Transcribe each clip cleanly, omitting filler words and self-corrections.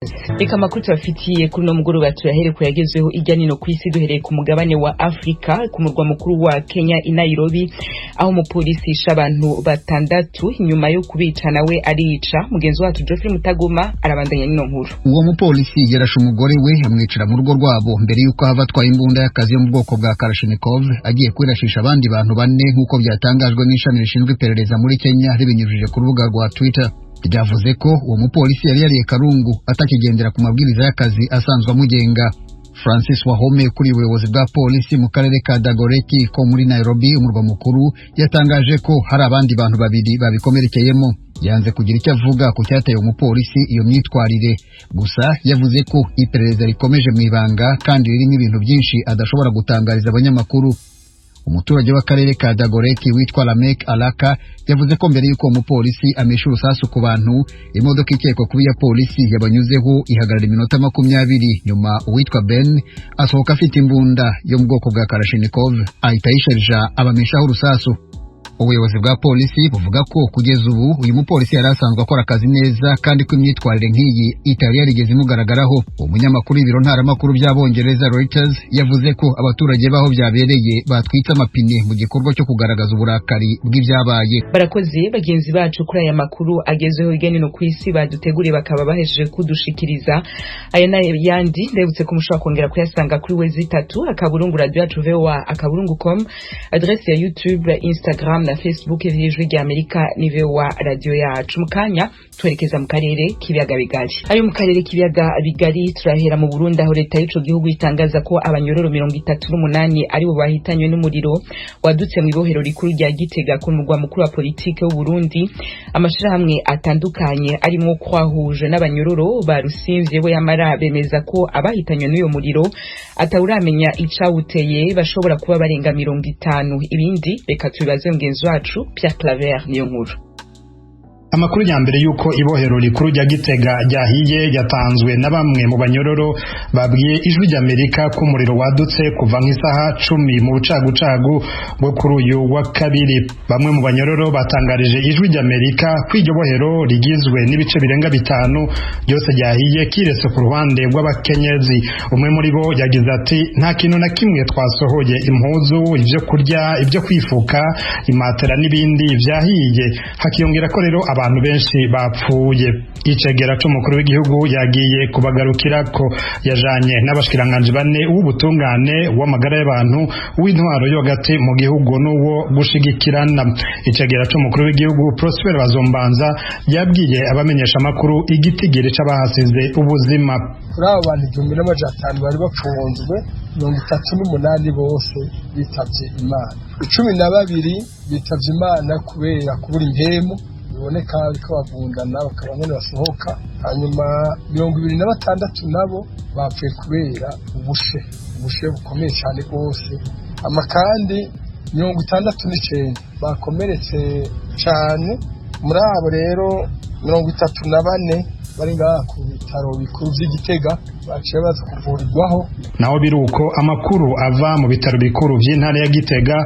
Ikaze. Reka amakuru tubafitiye kuri uno mugoroba tuyahere ku yagezweho irya nino kw'isi, duhereye ku mugabane wa Afrika, ku murwa mukuru wa Kenya i Nairobi, aho umupolisi yishe abantu batandatu inyuma yo kubica nawe arica. Mugenzi wacu Geoffrey Mutagoma arabandanya n'ino nkuru. Uwo mupolisi yarashe umugore we amwicira mu rugo rwabo mbere y'uko ahava atwaye imbunda y'akazi yo mu bwoko bwa Kalashnikov agiye kwirashisha abandi bantu bane, nk'uko byatangajwe n'ishami rishinzwe iperereza muri Kenya ribinyujije ku rubuga rwa Twitter. Ryavuze ko uwo mupolisi yari yariye karungu atakigendera ku mabwiriza y'akazi asanzwe amugenga. Francis Wahome, kuri ubuyobozi bwa polisi mu karere ka Dagoretti ko muri Nairobi, umurwa mukuru, yatangaje ko hari abandi bantu babiri babikomerekeyemo. Yanze kugira icyo avuga ku cyateye umupolisi iyo myitwarire, gusa yavuze ko iperereza rikomeje mu ibanga kandi ririmo ibintu byinshi adashobora gutangariza abanyamakuru. Umuturage w'akarere ka Dagoretti witwa Lamek Alaka yavuze ko mbere y'uko uwo mupolisi amesha urusasu ku bantu, imodoka ikekwa kuba iya polisi yabanyuzeho ihagarara iminota 20, nyuma uwitwa Ben asohoka afite imbunda yo mu bwoko bwa Kalashnikov, ahita ayisharija abameshaho urusasu. Ubuyobozi bwa polisi buvuga ko kugeza ubu uyu mupolisi yari asanzwe akora akazi neza kandi ko imyitwarire nk'iyi itari yarigeze imugaragaraho. Umunyamakuru w'ibiro ntaramakuru by'Abongereza Reuters yavuze ko abaturage b'aho byabereye batwitse amapine mu gikorwa cyo kugaragaza uburakari bw'ibyabaye. Barakoze bagenzi bacu kuri aya makuru agezweho hirya no hino ku isi baduteguriye bakaba bahejeje kudushikiriza. Aya n'ayandi ndebutse ko mushobora kongera kuyasanga kuri www.radioyacuvoa.com, adresse ya YouTube, Instagram na Facebook vy'Ijwi rya Amerika ni VOA Radio Yacu. Mu kanya twerekeza mu karere k'ibiyaga bigari. Ayo mu karere k'ibiyaga bigari turahera mu Burundi, aho leta y'ico gihugu itangaza ko abanyororo 38 aribo bahitanywe n'umuriro wadutse mu ibohero rikuru rya Gitega, ku murwa mukuru wa politike w'u Burundi. Amashirahamwe atandukanye arimwo Croix-Rouge n'abanyororo barusimvye bo yamara bemeza ko abahitanywe n'uyo muriro atawuramenya icawuteye bashobora kuba barenga 50. Ibindi reka tubibaze mugenzi wacu Pierre Claver niyo nkuru. Amakuru ya mbere yuko ibohero rikuru rya Gitega ryahiye yatanzwe na bamwe mu banyororo babwiye Ijwi ry'Amerika ko umuriro wadutse kuva nk'isaha 10 mu bucagucagu bwo kuri uyu wa kabiri. Bamwe mu banyororo batangarije Ijwi ry'Amerika ko iryo bohero rigizwe n'ibice birenga bitanu byose ryahiye, kiretse ku ruhande rw'abakenyezi. Umwe muri bo yagize ati: "Nta kintu na kimwe twasohoye, impuzu, ibyo kurya, ibyo kwifuka, imatera n'ibindi vyahiye." Hakiyongera ko rero abantu benshi bapfuye. Icegera c'umukuru w'igihugu yagiye kubagarukira ko yajanye n'abashikiranganji bane: uw'ubutungane, uw'amagara y'abantu, uw'intwaro yo hagati mu gihugu n'uwo gushigikirana. Icegera c'umukuru w'igihugu Prosper Bazombanza yabwiye abamenyesha amakuru igitigiri c'abahasize ubuzima. Kuri abo bantu 1500 bari bafunzwe, 38 bose bitavye Imana, 12 bitavye Imana kubera kubura impemu, biboneka ariko bavundana bakaba nyene basohoka. Hanyuma 26 nabo bapfuye kubera ubushe, ubushe bukomeye cyane rwose. Ama kandi 69 bakomeretse cyane. Muri abo rero 34 bari ngaha ku bitaro bikuru vy'i Gitega, baciye baza kuvurirwaho. Naho biruko, amakuru ava mu bitaro bikuru vy'intara ya Gitega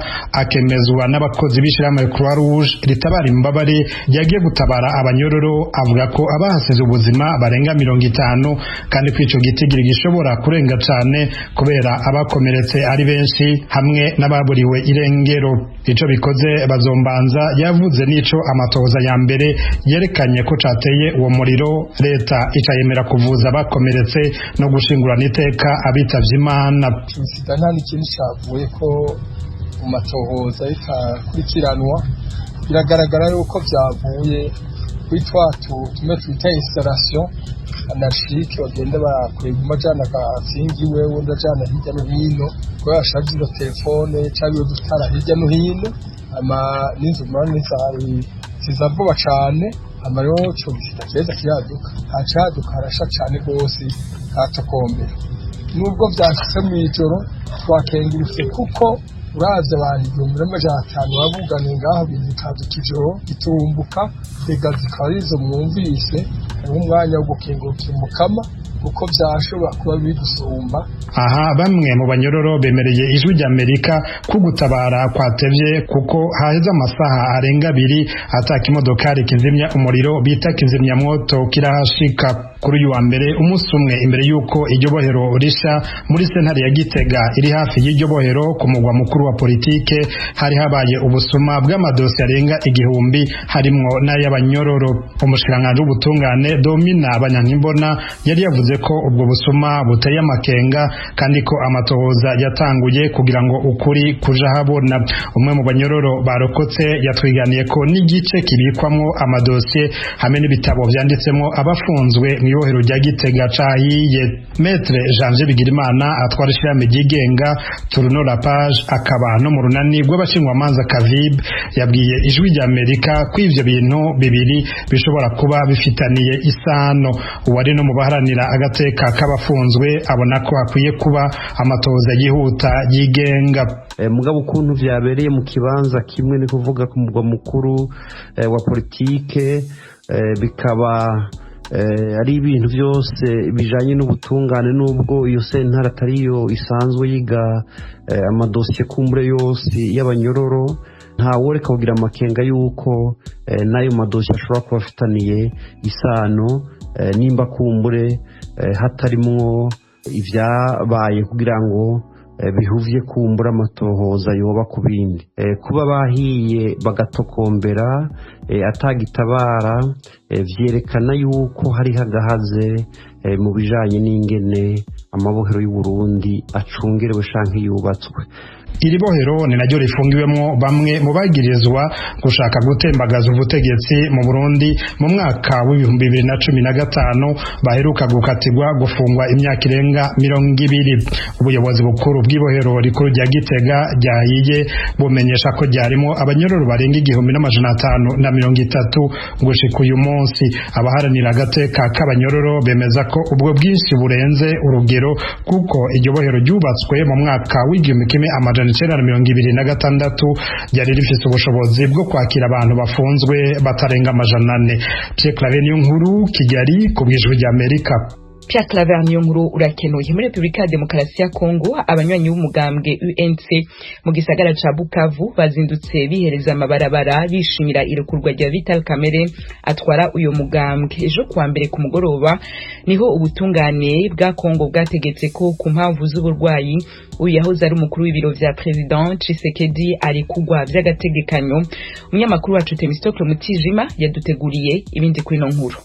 akemezwa n'abakozi b'ishirahamwe Croix Rouge ritabara imbabare ryagiye gutabara abanyororo avuga ko abahasize ubuzima barenga 50, kandi ko ico gitigiri gishobora kurenga cane kubera abakomeretse ari benshi hamwe n'ababuriwe irengero. Ico bikoze, Bazombanza yavuze n'ico amatohoza ya mbere yerekanye ko cateye uwo muriro, leta icayemera kuvuza abakomeretse no gushingurana iteka abitavye Imana. Sida nta n'ikindi cavuye ko mu matohoza bikakurikiranwa, biragaragara yuko vyavuye kuri twa tumwe twita installation anarchique, bagenda barakwega umajana agasingi iwe, wundi ajana hirya no hino, kubera bashaje izo telefone canke iyo dutara hirya no hino. Ama n'inzu murabona ziza vuba cane. Hama rero ico gisida kiraheza kiraduka, hacaduka harasha cane rwose, hatokombera. Nubwo vyashitse mw'ijoro, twakengurutse kuko uravye abantu 1500 babuganiye ngaho, ibintu bikaduka ijoro giturumbuka, dégâts zikaba arizo mwumvise, hariho umwanya wo gukengurukira Umukama kuko vyashobora kuba biri gusumba. Aha bamwe mu banyororo bemereye Ijwi ry'Amerika ko gutabara kwatevye, kuko haheze amasaha arenga abiri ataka imodokari kizimya umuriro bita kizimyamwoto kirahashika. Kuri uyu wa mbere, umunsi umwe imbere y'uko iryo bohero risha, muri sentare ya Gitega iri hafi y'iryo bohero ku mugwa mukuru wa politike, hari habaye ubusuma bw'amadosiye arenga 1000, harimwo n'ay'abanyororo. Umushikiranganji w'ubutungane Domina Banyankimbona yari yavuze ko ubwo busuma buteye amakenga kandi ko amatohoza yatanguye kugira ngo ukuri kuja habona. Umwe mu banyororo barokotse yatwiganiye ko n'igice kibikwamwo amadosiye hamwe n'ibitabo vyanditsemwo abafunzwe mw'ibohero rya Gitega cahiye. Maître Janvier Bigirimana atwara ishirahamwe ryigenga Tourno la page, akaba no mu runani rw'abashingwamanza Kavib, yabwiye Ijwi rya Amerika ko ivyo bintu bibiri bishobora kuba bifitaniye isano. Uwari no mu baharanira agateka k'abafunzwe abona ko hakwiye kuba amatohoza yihuta yigenga. Mugabo ukuntu vyabereye mu kibanza kimwe, ni kuvuga ku mugwa mukuru wa politike, bikaba ari ibintu byose bijanye n'ubutungane, n'ubwo iyo sentare atariyo isanzwe yiga amadosiye kumbure yose y'abanyororo, ntaworeka kugira amakenga y'uko n'ayo madosiye ashobora kuba afitaniye isano, nimba kumbure hatarimwo ibyabaye kugira ngo bihuvye kumbura amatohoza yoba ku bindi. Kuba bahiye bagatokombera atagitabara, vyerekana yuko hari hagahaze mu bijanye n'ingene amabohero y'u Burundi acungerewe canke yubatswe. Iri bohero ni naryo rifungiwemwo bamwe mu bagirizwa gushaka gutembagaza ubutegetsi mu Burundi mu mwaka w'2015, baheruka gukatirwa gufungwa imyaka irenga 20. Ubuyobozi bukuru bw'ibohero rikuru rya Gitega ryahiye bumenyesha ko ryarimo abanyororo barenga 1530 gushika uyu munsi. Abaharanira agateka k'abanyororo bemeza ko ubwo bwinshi burenze urugero, kuko iryo bohero ryubatswe mu mwaka w'1926 ryari rifise ubushobozi bwo kwakira abantu bafunzwe batarenga 400. Pierre Claver Niyonkuru, Kigali, ku bw'Ijwi rya Amerika. Pierre Claver Niyonkuru, urakenuye. Muri Republika ya Demokarasi ya Kongo, abanywanyi b'umugambwe UNC mu gisagara ca Bukavu bazindutse bihereza amabarabara bishimira irekurwa rya Vital Kamerhe atwara uyo mugambwe. Ejo kuwa mbere ku mugoroba niho ubutungane bwa Kongo bwategetse ko ku mpamvu z'uburwayi uyu yahoze ari umukuru w'ibiro vya President Tshisekedi arekurwa vy'agategekanyo. Umunyamakuru wacu Temistocle Mutijima yaduteguriye ibindi kuri ino nkuru.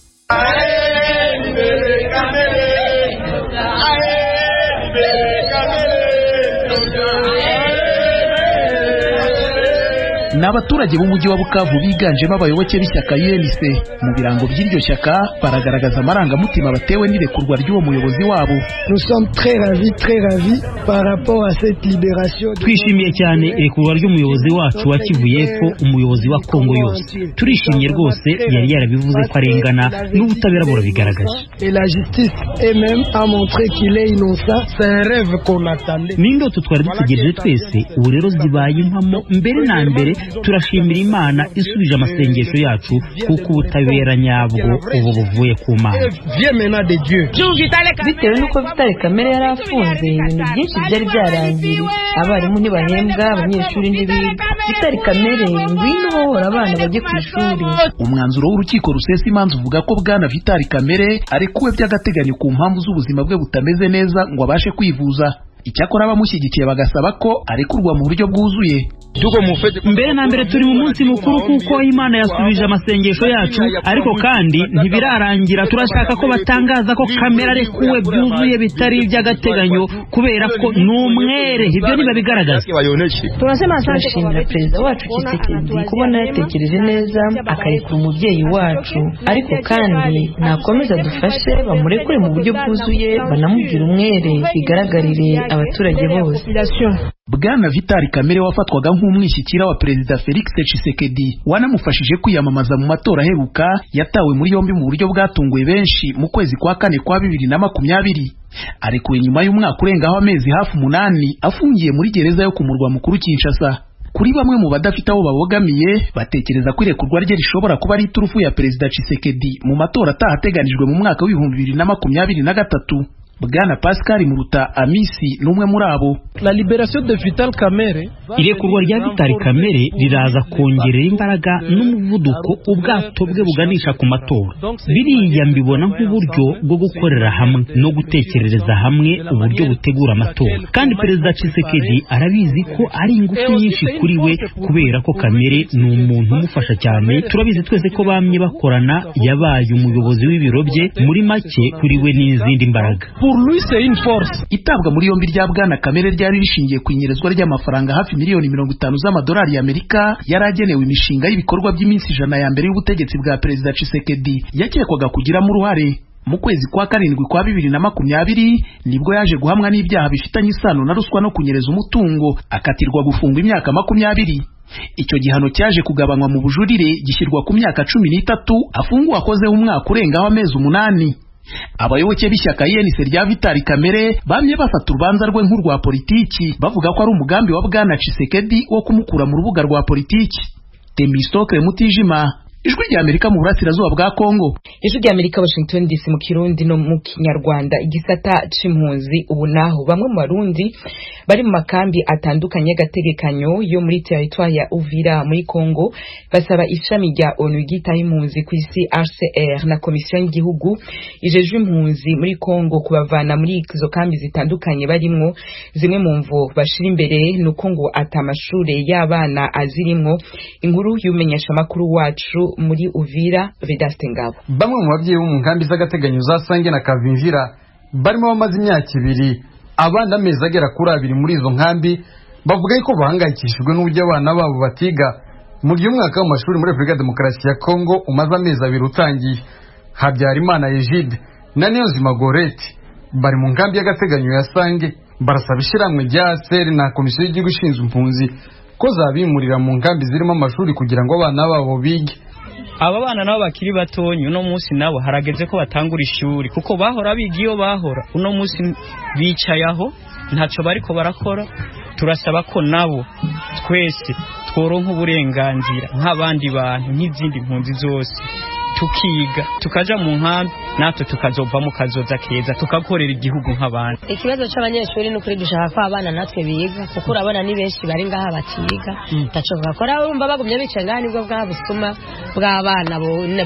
Ni abaturage b'umujyi wa Bukavu biganjemo abayoboke b'ishyaka UNC. Mu birango by'iryo shyaka baragaragaza amarangamutima batewe n'irekurwa ry'uwo muyobozi wabo. Nous sommes très ravis, très ravis par rapport à cette libération. Twishimiye cyane irekurwa ry'umuyobozi wacu wa Kivu y'Epfo, umuyobozi wa Kongo yose. Turishimye rwose, yari yarabivuze ko arengana, n'ubutabera burabigaragaje. Et la justice elle-même a montré qu'il est innocent. C'est un rêve qu'on attendait. Ni indoto twari dutegereje twese, ubu rero zibaye impamo. Mbere na mbere turashimira Imana isubije amasengesho yacu, kuko ubutabera nyabwo ubu buvuye ku Mana. Bitewe n'uko Vital Kamerhe yari afunze, ibintu byinshi byari byarangiye: abarimu ntibahembwa, abanyeshuri ntibiga. Vital Kamerhe, ngwino ubohora abana bajye ku ishuri. Umwanzuro w'urukiko rusesa imanza uvuga ko bwana Vital Kamerhe arekuwe by'agateganyo ku mpamvu z'ubuzima bwe butameze neza ngo abashe kwivuza. Icyakora abamushyigikiye bagasaba ko arekurwa mu buryo bwuzuye. Mbere na mbere turi mu munsi mukuru kuko Imana yasubije amasengesho yacu, ariko kandi ntibirarangira. Turashaka ko batangaza ko Kamerhe arekuwe byuzuye, bitari iby'agateganyo, kubera ko ni umwere, ibyo ntibabigaragaza. Turashimira perezida wacu Tshisekedi kubona yatekereje neza akarekura umubyeyi wacu, ariko kandi nakomeza adufashe bamurekure mu buryo bwuzuye, banamubwira umwere, bigaragarire abaturage bose. Bwana Vital Kamerhe wafatwaga nk'umwishyikira wa Perezida Felix Tshisekedi wanamufashije kwiyamamaza mu matora aheruka, yatawe muri yombi mu buryo bwatunguye benshi mu kwezi kwa kane kwa 2020. Arekuwe nyuma y'umwaka urengaho amezi hafi 8 afungiye muri gereza yo ku murwa mukuru Kinshasa. Kuri bamwe mu badafite aho babogamiye, batekereza ko irekurwa rye rishobora kuba ari iturufu ya Perezida Tshisekedi mu matora ataha ateganijwe mu mwaka w'2023. Bwana Pascal Muruta Amisi n'umwe muri abo. La libération de Vital Kamerhe, irekurwa rya Vital Kamerhe riraza kongerera imbaraga n'umuvuduko ubwato bwe buganisha ku matora. Biriya mbibona nk'uburyo bwo gukorera hamwe no gutekerereza hamwe uburyo butegura amatora, kandi Perezida Tshisekedi arabizi ko ari ingufu nyinshi kuri we kubera ko Kamerhe ni umuntu umufasha cyane. Turabizi twese ko bamye bakorana, yabaye umuyobozi w'ibiro bye, muri make kuri we n'izindi mbaraga. Pour lui c'est une force. Itabwa muri yombi rya Bwana Kamerhe ryari rishingiye ku inyerezwa ry'amafaranga hafi 50 miliyoni z'amadolari y'Amerika yari agenewe imishinga y'ibikorwa by'iminsi 100 ya mbere y'ubutegetsi bwa Perezida Tshisekedi yakekwaga kugiramo uruhare. Mu kwezi kwa karindwi kwa 2020 nibwo yaje guhamwa n'ibyaha bifitanye isano na ruswa no kunyereza umutungo, akatirwa gufungwa imyaka 20. Icyo gihano cyaje kugabanywa mu bujurire gishyirwa ku myaka 13 afunguwe akozeho umwaka urengaho amezi 8. Abayoboke b'ishyaka UNC rya Vital Kamerhe bamye bafata urubanza rwe nk'urwa politiki, bavuga ko ari umugambi wa Bwana Tshisekedi wo kumukura mu rubuga rwa politiki. Temistocle Mutijima, Ijwi rya Amerika mu burasirazuba bwa Kongo. Ijwi rya Amerika, Washington DC, mu Kirundi no mu Kinyarwanda. Igisata c'impunzi ubu naho, bamwe mu Barundi bari mu makambi atandukanye y'agategekanyo yo muri territoire ya Uvira muri Kongo basaba ishami rya ONU ryitaho impunzi ku isi HCR na komisiyo y'igihugu ijejwe impunzi muri Kongo kubavana muri izo kambi zitandukanye barimwo. Zimwe mu mvo bashira imbere nuko ngo ata amashure y'abana azirimwo. Inkuru y'umenyeshamakuru wacu muri Uvira, Vedaste Ngabo. Bamwe mu babyeyi bo mu nkambi z'agateganyo za Sange na Kavimvira barimo bamaze imyaka 2, abandi amezi agera kuri 2 muri izo nkambi, bavuga yuko bahangayikishijwe n'uburyo abana babo batiga mu gihe umwaka w'amashuri muri Repubulika ya Demokarasi ya Kongo umaze amezi 2 utangiye. Habyarimana Egide na Niyonzima Gorete bari mu nkambi y'agateganyo ya Sange barasaba ishyirahamwe rya ASR na komisiyo y'igihugu ishinzwe impunzi ko zabimurira mu nkambi zirimo amashuri kugira ngo abana babo bige. Aba bana nabo bakiri batonyi uno munsi nabo harageze ko batangura ishuri, kuko bahora biga iyo bahora, uno munsi bicaye aho ntacyo bariko barakora. Turasaba ko nabo twese tworonka uburenganzira nk'abandi bantu, nk'izindi mpunzi zose, tukiga tukaja mu nkambi, natwe tukazovamo kazoza keza, tukakorera igihugu nk'abandi. Ikibazo c'abanyeshuri ni ukuri dushaka ko abana natwe biga, kuko urabona ni benshi bari ngaha batiga, ntaco bakora. Urumva bagumye bicaye ngaha nibwo bwa busuma bw'abana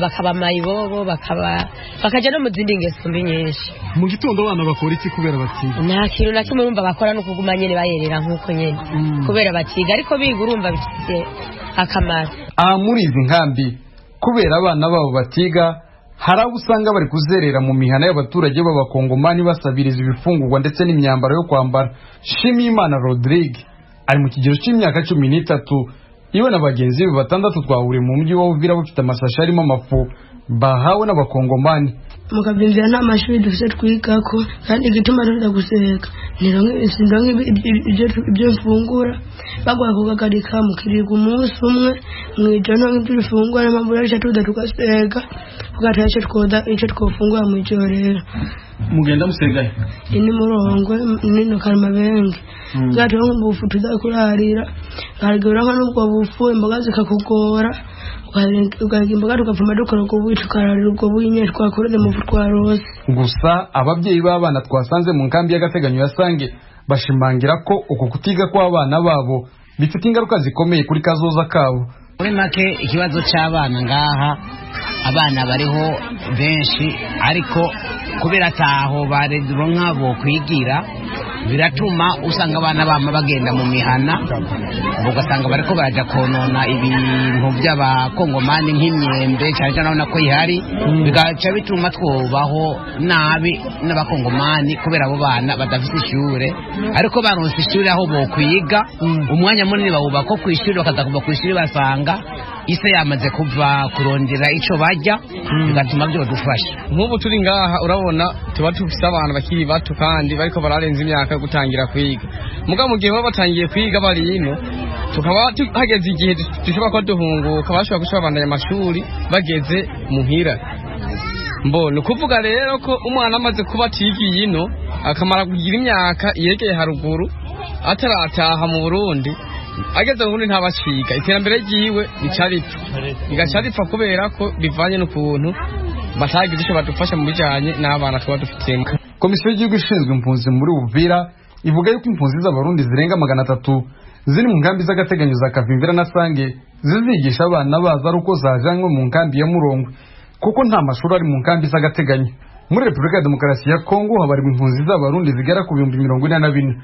bakaba mayibobo, bakaba bakaja no mu zindi ngeso mbi nyinshi. Mu gitondo abana bakora iki kubera batiga? Nta kintu na kimwe urumva bakora, no kuguma nyene bayerera nk'uko nyene kubera batiga, ariko biga urumva bifite akamaro. Aha muri izi nkambi, kubera abana babo batiga, hari abo usanga bari kuzerera mu mihana y'abaturage b'abakongomani basabiriza ibifungurwa ndetse n'imyambaro yo kwambara. Shimiyimana Rodrigue ari mu kigero cy'imyaka 13. Iwe na bagenzi be 6 twahuriye mu mujyi wa Uvira bafite amasashi arimo amafu bahawe n'abakongomani. Mukabyumvira, nta mashuri dufite twigako, kandi igituma tuza guseka sindonke ibyo mfungura, bagwa kugagarika mukirirwa umunsi umwe mwijoro ntonke ibyo ufungura, n'impamvu rero tuza tugasega tugatara icyo twoda icyo twofungura mwijoro. Rero mugenda musegaye ini murongwe nino karumabenge bwaturonka ubufu tuza kurarira, ukagira n'ubwo bufu imboga zikakugora, ugahiga imboga tugapfuma dukora ubwo buyi tukararira ubwo buyi twakoreze mu twarose. Gusa ababyeyi b'abana twasanze mu nkambi y'agateganyo ya Sange bashimangira ko uko kutiga kw'abana babo bifite ingaruka zikomeye kuri kazoza kabo. Muri make, ikibazo cy'abana ngaha, abana bariho benshi, ariko kubera ataho baronka bo kwigira, biratuma usanga abana bama bagenda mu mihana, ugasanga bariko baraja konona ibintu by'abakongomani nk'imyembe cyane cyane, urabona ko ihari, bigaca bituma twubaho nabi n'abakongomani kubera abo bana badafite ishure. Ariko baronse ishure aho bokwiga, umwanya munini bawuba ko kw'ishuri, bakaza kuva kw'ishuri basanga ise yamaze kuva kurondera ico barya, bigatuma byodufasha. Nk'ubu turi ngaha, urabona tuba dufise abantu bakiri bato kandi bariko bararenza imyaka yo gutangira kwiga, muga mu gihe baba batangiye kwiga bari ino, tukaba hageze igihe dushobora kuba duhunguka, bashobora guca babandanya amashuri bageze muhira. Mbo ni ukuvuga rero ko umwana amaze kuba atigiye ino, akamara kugira imyaka yegeye haruguru atarataha mu Burundi, ageze mu Burundi ntabaciga, iterambere ryiwe rica ripfa, rigaca ripfa kubera ko bivanye n'ukuntu batagize icyo badufasha mu bijanye n'abana tuba dufitemo. Komisiyo y'igihugu ishinzwe impunzi muri Uvira ivuga yuko impunzi z'Abarundi zirenga 300 ziri mu nkambi z'agateganyo za Kavimvira na Sange zizigisha abana bazo ari uko zajanywe mu nkambi ya Murongwe, kuko nta mashuri ari mu nkambi z'agateganyo. Muri Repubulika ya Demokarasi ya Kongo habarirwa impunzi z'Abarundi zigera ku 44,000.